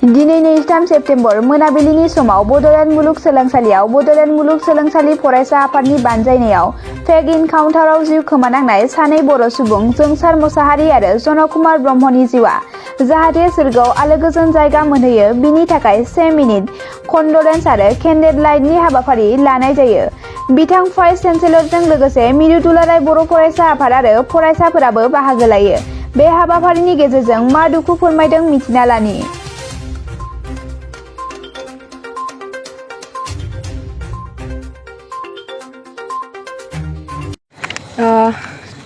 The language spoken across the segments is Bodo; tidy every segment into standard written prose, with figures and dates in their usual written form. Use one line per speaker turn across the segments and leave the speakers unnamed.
दिनै 23 सेप्तेम्बर मोनाबिलिनि समाव बड'लेण्ड मुलुगसोलोंसालियाव बड'लेण्ड मुलुगसोलोंसालि फरायसा आफादनि बानजायनायाव फेक इनकाउन्टाराव जिउ खोमानांनाय सानै बर' सुबुं जोंसार मोसाहारि आरो जनकुमार ब्रह्मनि जिउआ जाहाथे सोरगोआव आलोगोजोन जायगा मोनहैयो बिनि थाखाय 1 मिनिट कन्डलेन्स आरो केन्डेल लाइटनि हाबाफारि लानाय जायो। बिथां भाइस चेन्सेलरजों लोगोसे मिरु दुलाराय बर' फरायसा आफाद आरो फरायसाफोराबो बाहागो लायो। बे हाबाफारिनि गेजेरजों मा दुखु फोरमायदों मिथिना लानि।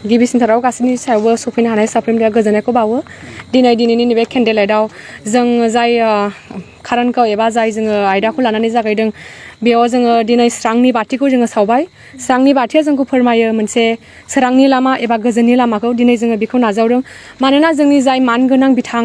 गिबिसिनथाराव गासैनि सायावबो सफैनो हानाय साफ्रोमनिया गोजोननायखौ बावो। दिनैनि नैबे केन्डेल लाइटआव जों जाय खारनखौ एबा जाय जोङो आयदाखौ लानानै जागायदों बेयाव जोङो दिनै स्रांनि बाथिखौ जोङो सावबाय। स्रांनि बाथिया जोंखौ फोरमायो मोनसे सोरांनि लामा एबा गोजोननि लामाखौ दिनै जोङो बेखौ नाजावदों। मानोना जोंनि जाय मानगोनां बिथां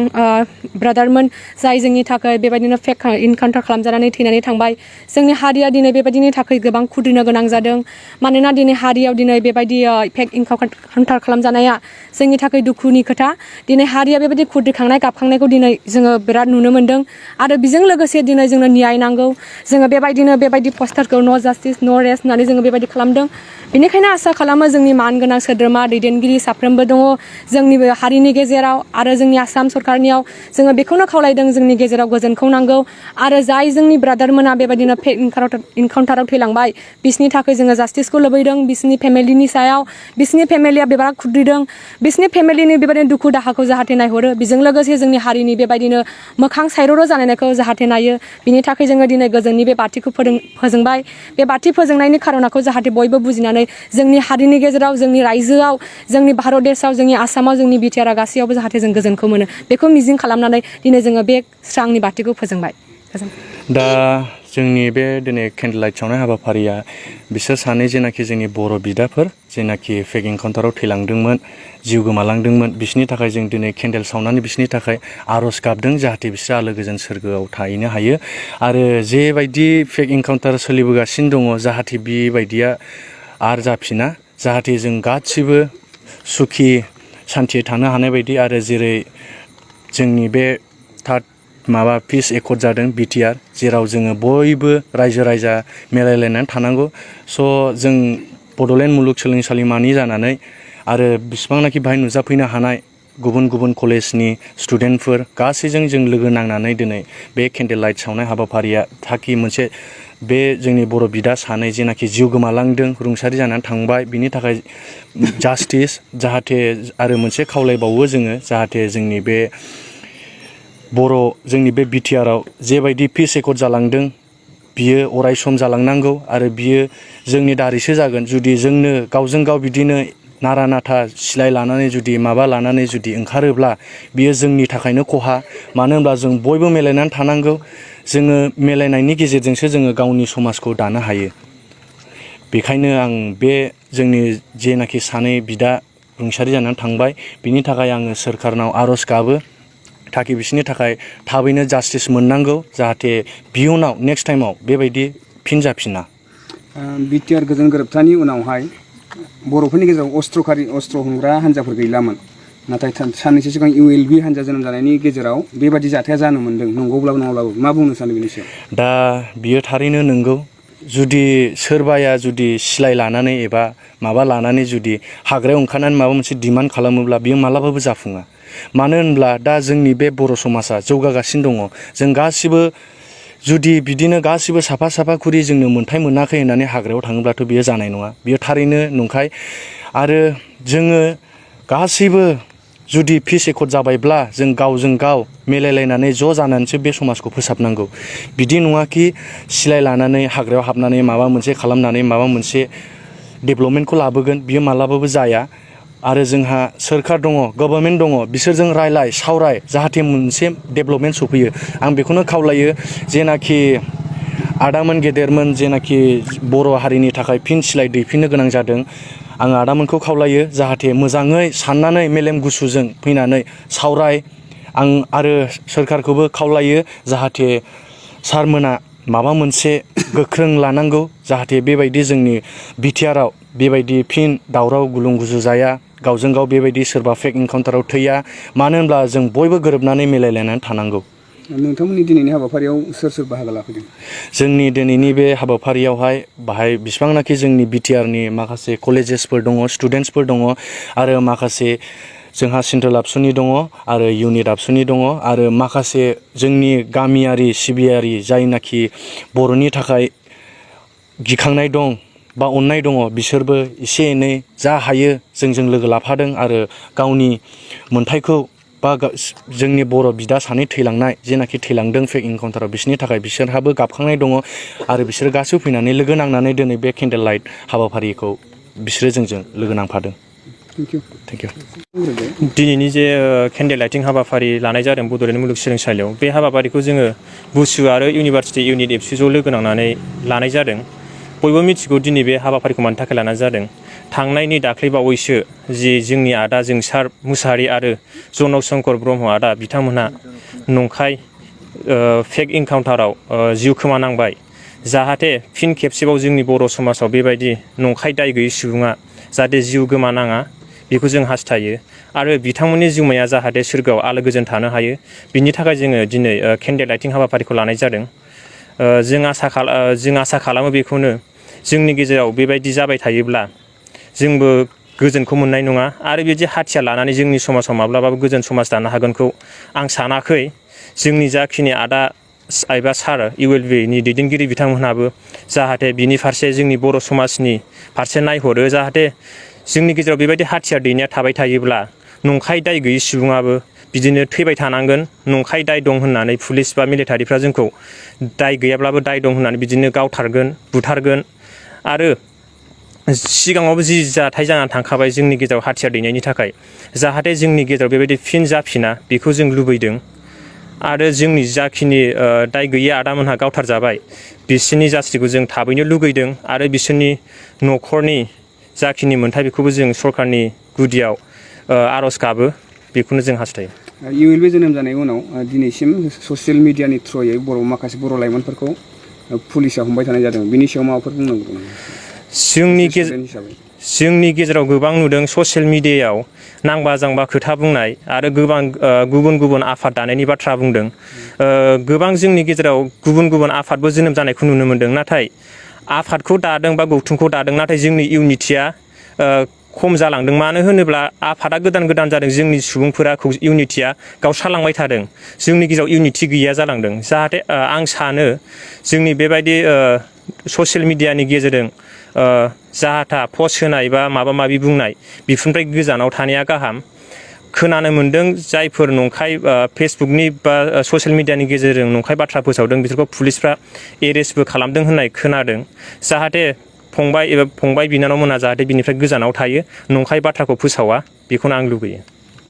ब्रादारमोन जाय जोंनि थाखाय बेबायदिनो फेक इनकाउन्टार खालामजानानै थैनानै थांबाय। जोंनि हारिया दिनै बेबायदिनि थाखाय गोबां खुद्रिनो गोनां जादों। मानोना दिनै हारियाव दिनै बेबायदि फेक इनकाउन्टार खालामजानाया जोंनि थाखाय दुखुनि खोथा। दिनै हारिया बेबायदि खुद्रिखांनाय गाबखांनायखौ दिनै जोङो बिराद नुनो मोन्दों आरो बेजों लोगोसे दिनै जोंनो न्याय नांगौ। जोङो बेबायदि पस्टारखौ न' जास्टिस न' रेस्ट होननानै जोङो बेबायदि खालामदों। बेनिखायनो आसा खालामो जोंनि मानगोनां सोद्रोमा दैदेनगिरि साफ्रोमबो दङ जोंनि हारिनि गेजेराव आरो जोंनि आसाम सरकारनियाव जोङो बेखौनो खावलायदों जोंनि गेजेराव गोजोनखौ नांगौ आरो जाय जोंनि ब्रादारमोना बेबायदिनो फेक इनकाउन्टाराव थैलांबाय बिसोरनि थाखाय जोङो जास्टिसखौ लुबैदों। बिसोरनि फेमिलिनि सायाव बिसोरनि फेमिलिया बिराद खुद्रिदों। बिसोरनि फेमिलिनि बेबायदिनो दुखु दाहाखौ जाहाथे नायहरो बेजों लोगोसे जोंनि हारिनि बेबायदिनो मोखां सायरर' जानायखौ जाहाथे नायो। बिनि थाखाय जोङो दिनै गोजोननि बे बाथिखौ फोजोंबाय। बे बाथि फोजोंनायनि खारनखौ जाहाथे बयबो बुजिनानै जोंनि हारिनि गेजेराव जोंनि रायजोआव जोंनि भारत देशआव जोंनि आसामाव जोंनि बिटिआर गासैयावबो जाहाथे जों गोजोनखौ मोनो बेखौ मिजिं खालामनानै दिनै जोङो बे स्रांनि बाथिखौ फोजोंबाय।
दा जोंनि बे दिनै केन्डेल लाइट सावनाय हाबाफारिया बिसोर सानै जेनाखि जोंनि बर' बिदाफोर जेनाखि फेक इनकाउन्टाराव थैलांदोंमोन जिउ गोमालांदोंमोन बिसोरनि थाखाय जों दिनै केन्डेल सावनानै बिसोरनि थाखाय आर'ज गाबदों जाहाथे बिसोर आलो गोजोन सोरगोआव थाहैनो हायो आरो जेबायदि फेक इनकाउन्टार सोलिबोगासिनो दङ जाहाथे बेबायदिया आरो जाफिना जाहाथे जों गासिबो सुखि सान्थियै थानो हानाय बायदि आरो जेरै जोंनि बे पिस एकर्ड जादों बिटिआर जेराव जोङो बयबो रायजो राजा मिलायलायनानै थानांगौ। स' जों बड'लेण्ड मुलुगसोलोंसालिमानि जानानै आरो बिसिबांनाखि बाहाय नुजाफैनो हानाय गुबुन गुबुन कलेजनि स्टुडेन्टफोर गासैजों जों लोगो नांनानै दिनै बे केन्डेल लाइट सावनाय हाबाफारिया थाखि मोनसे बे जोंनि बर' बिदा सानै जेनाखि जिउ गोमालांदों रुंसारि जानानै थांबाय बिनि थाखाय जास्टिस जाहाथे आरो मोनसे खावलायबावो जोङो जाहाथे जोंनि बे जोंनि बे बिटिआरआव जेबायदि पिस एकर्ड जालांदों बियो अराय सम जालांनांगौ आरो बियो जोंनि दारैसो जागोन जुदि जोंनो गावजों गाव बिदिनो नारा नाथा सिलाय लानानै जुदि माबा लानानै जुदि ओंखारोब्ला बियो जोंनि थाखायनो खहा। मानो होनब्ला जों बयबो मिलायनानै थानांगौ। जोङो मिलायनायनि गेजेरजोंसो जोङो गावनि समाजखौ दानो हायो। बेखायनो आं बे जोंनि जेनाखि सानै बिदा रुंसारि जानानै थांबाय बिनि थाखाय आङो सोरखारनाव आर'ज गाबो थाखि बिसोरनि थाखाय थाबैनो जास्टिस मोननांगौ जाहाथे इयुनाव नेक्स्ट टाइमाव बेबायदि फिन जाफिना।
बिटिआर गोजोन गोरोबथानि उनावहाय बर'फोरनि गेजेराव अस्त्र हमग्रा हान्जाफोर गैलामोन नाथाय साननैसो सिगां ULB हान्जा जोनोम जानायनि गेजेराव बेबादि जाथाया जानो मोन्दों नंगौब्लाबो नङाब्लाबो मा बुंनो सानो बेनि सायाव?
दा बियो थारैनो नंगौ। जुदि सोरबाया जुदि सिलाय लानानै एबा माबा लानानै जुदि हाग्रायाव ओंखारनानै माबा मोनसे डिमान्ड खालामोब्ला बियो मालाबाबो जाफुङा। मानो होनब्ला दा जोंनि बे बर' समाजा जौगागासिनो दङ। जों गासिबो जुदि बिदिनो गासिबो साफा खुरि जोंनो मोन्थाय मोनाखै होननानै हाग्रायाव थाङोब्लाथ' बियो जानाय नङा। बियो थारैनो नंखाय आरो जोङो गासैबो जुदि पिस एकर्ड जाबायब्ला जों गावजों गाव मिलायलायनानै ज' जानानैसो बे समाजखौ फोसाबनांगौ। बिदि नङाखि सिलाय लानानै हाग्रायाव हाबनानै माबा मोनसे खालामनानै माबा मोनसे डेभेलपमेन्टखौ लाबोगोन बियो मालाबाबो जाया। आरो जोंहा सोरखार दङ गभर्नमेन्ट दङ बिसोरजों रायलाय सावराय जाहाथे मोनसे डेभेलपमेन्ट सफैयो। आं बेखौनो खावलायो जेनाखि आदामोन गेदेरमोन जेनाखि बर' हारिनि थाखाय फिन सिलाय दैफिननो गोनां जादों आं आदामोनखौ खावलायो जाहाथे मोजाङै साननानै मेलेम गुसुजों फैनानै सावराय। आं आरो सोरखारखौबो खावलायो जाहाथे सारमोना माबा मोनसे गोख्रों लानांगौ जाहाथे बेबायदि जोंनि बिटिआरआव बेबायदि फिन दावराव गुलुं गुजु जाया गावजों गाव बेबायदि सोरबा फेक इनकाउन्टाराव थैया। मानो होनब्ला जों बयबो गोरोबनानै मिलायलायनानै थानांगौ।
नोंथांमोननि दिनैनि हाबाफारियाव सोर सोर बाहागो लाफैदों?
जोंनि दिनैनि बे हाबाफारियावहाय बाहाय बिसिबांनाखि जोंनि बिटिआरनि माखासे कलेजेसफोर दङ, स्टुडेन्टसफोर दङ आरो माखासे जोंहा सेन्ट्रेल आबसुनि दङ आरो इउनिट आबसुनि दङ आरो माखासे जोंनि गामियारि सिबियारि जायनाखि बर'नि थाखाय गिखांनाय दं बा अननाय दङ बिसोरबो एसे एनै जा हायो जोंजों लोगो लाफादों आरो गावनि मोन्थायखौ बा जोंनि बर' बिदा सानै थैलांनाय जेनाखि थैलांदों फेक इनकाउन्टाराव बिसोरनि थाखाय बिसोरहाबो गाबखांनाय दङ आरो बिसोरो गासैबो फैनानै लोगो नांनानै दिनै बे केन्डेल लाइट हाबाफारिखौ बिसोरो जोंजों लोगो नांफादों। Thank you.
दिनैनि जे केन्डेल लाइटिं हाबाफारि लानाय जादों बड'लेण्ड मुलुगसोलोंसालियाव, बे हाबाफारिखौ जोङो बुसु आरो इउनिभारसिटि इउनिट एबसु ज' लोगो नांनानै लानाय जादों। बयबो मिथिगौ दिनै बे हाबाफारिखौ मानि थाखाय लानाय जादों। थांनायनि दाख्लै बावैसो जि जोंनि आदा जोंसार मुसाहारि आरो जनक शंकर ब्रह्म आदा बिथांमोनहा नंखाय फेक इनकाउन्टाराव जिउ खोमानांबाय। जाहाथे फिन खेबसेबाव जोंनि बर' समाजाव बेबायदि नंखाय दाय गैयै सुबुङा जाहाथे जिउ गोमानाङा बेखौ जों हास्थायो आरो बिथांमोननि जिउमाया जाहाथे सोरगोआव आलो गोजोन थानो हायो बिनि थाखाय जोङो दिनै केन्डेल लाइटिं हाबाफारिखौ लानाय जादों। जों आसा खालामो बेखौनो जोंनि गेजेराव बेबायदि जाबाय थायोब्ला जोंबो गोजोनखौ मोननाय नङा आरो बिदि हाथियार लानानै जोंनि समाजाव माब्लाबाबो गोजोन समाज दानो हागोनखौ आं सानाखै। जोंनि जाखिनि आदा एबा सार ULB नि दैदेनगिरि बिथांमोनहाबो जाहाथे बिनि फारसे जोंनि बर' समाजनि फारसे नायहरो, जाहाथे जोंनि गेजेराव बेबायदि हाथियार दैनाया थाबाय थायोब्ला नंखाय दाय गैयै सुबुङाबो बिदिनो थैबाय थानांगोन। नंखाय दाय दं होननानै पुलिस बा मिलिटारिफ्रा जोंखौ दाय गैयाब्लाबो दाय दं होननानै बिदिनो गावथारगोन, बुथारगोन आरो सिगाङावबो जि जाथाय जानानै थांखाबाय जोंनि गेजेराव हाथियार दैनायनि थाखाय, जाहाथे जोंनि गेजेराव बेबायदि फिन जाफिना बेखौ जों लुबैदों। आरो जोंनि जाखिनि दाय गैयै आदामोनहा गावथारजाबाय बिसोरनि जास्टिखौ जों थाबैनो लुगैदों आरो बिसोरनि न'खरनि जाखिनि मोन्थाय बेखौबो जों सरकारनि गुदियाव आर'ज गाबो, बेखौनो जों हास्थायो।
ULB जोनोम जानायनि उनाव दिनैसिम ससियेल मिडियानि थ्रुयै माखासे बर' लाइमोनफोरखौ पुलिसा हमबाय थानाय जादों। बिनि सायाव माबाफोर बुंनांगौ नामा?
जोंनि गेजेराव गोबां नुदों ससियेल मिडियायाव नांबा जांबा खोथा बुंनाय आरो गोबां गुबुन गुबुन आफाद दानायनि बाथ्रा बुंदों। गोबां जोंनि गेजेराव गुबुन गुबुन आफादबो जोनोम जानायखौ नुनो मोन्दों। नाथाय आफादखौ दादों बा गौथुमखौ दादों, नाथाय जोंनि इउनिटिया खम जालांदों। मानो होनोब्ला आफादा गोदान गोदान जादों, जोंनि सुबुंफोरा इउनिटिया गावस्रालांबाय थादों, जोंनि गेजेराव इउनिटि गैया जालांदों। जाहाथे आं सानो जोंनि बेबायदि ससियेल मिडियानि गेजेरजों जाहाथा पस्ट होनाय बा माबा माबि बुंनाय बेफोरनिफ्राय गोजानाव थानाया गाहाम। खोनानो मोन्दों जायफोर नंखाय फेसबुकनि बा ससियेल मिडियानि गेजेरजों नंखाय बाथ्रा फोसावदों बिसोरखौ पुलिसफ्रा एरेस्टबो खालामदों होननाय खोनादों। जाहाथे फंबाय बिनानावमोनहा जाहाथे बिनिफ्राय गोजानाव थायो, नंखाय बाथ्राखौ फोसावा, बेखौनो आं लुबैयो।